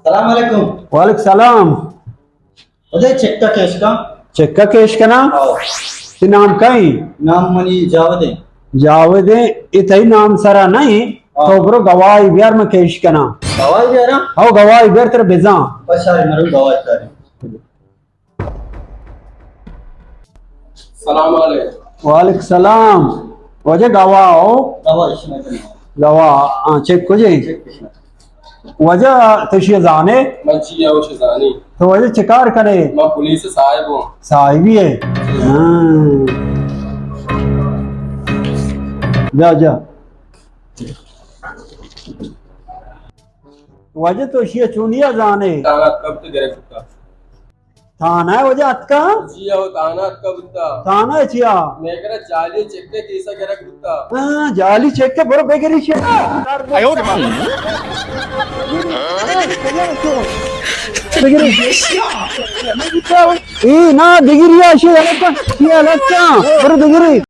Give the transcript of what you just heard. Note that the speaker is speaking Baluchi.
سلام علیکم۔ وعلیکم سلام۔ ادے چکا کیش کا؟ چکا کیش کنا؟ آؤ۔ تی نام کئی؟ نام منی جاوید ہے۔ جاوید ہے، اے تئی نام سرا نہیں؟ آؤ۔ تو برو گواہی بیار، من کیش کنا۔ گواہی بیارا؟ آؤ، گواہی بیار، تر بزاں۔ بس ساری مرو گواہی کاری۔ سلام علیکم۔ وعلیکم سلام۔ واجہ گواہ ہو؟ گواہ اشنا کرنا۔ گواہ، ہاں، چیک کجے؟ چیک اشنا۔ واجہ تو شی زانے؟ من چی آؤ شی زانی۔ تو واجہ چکار کنے؟ من پولیس صاحب ہوں۔ صاحبی ہے؟ ہاں۔ جا، جا۔ واجہ تو شی چونیا زانے؟ تانا کب تو گرفت کا؟ تھانہ ء وجہ اتکا؟ جی ہو، تھانہ اتکا بوتا۔ تھانہ ء چیا؟ میکرا جعلی چیک ء کیسا گرک بوتا۔ ہاں، جعلی چیک ء برو بگری شی۔ ایو ری ماں۔ بگری۔ اے نا دگری آ شی الکا، شی الکا۔ برو دگری۔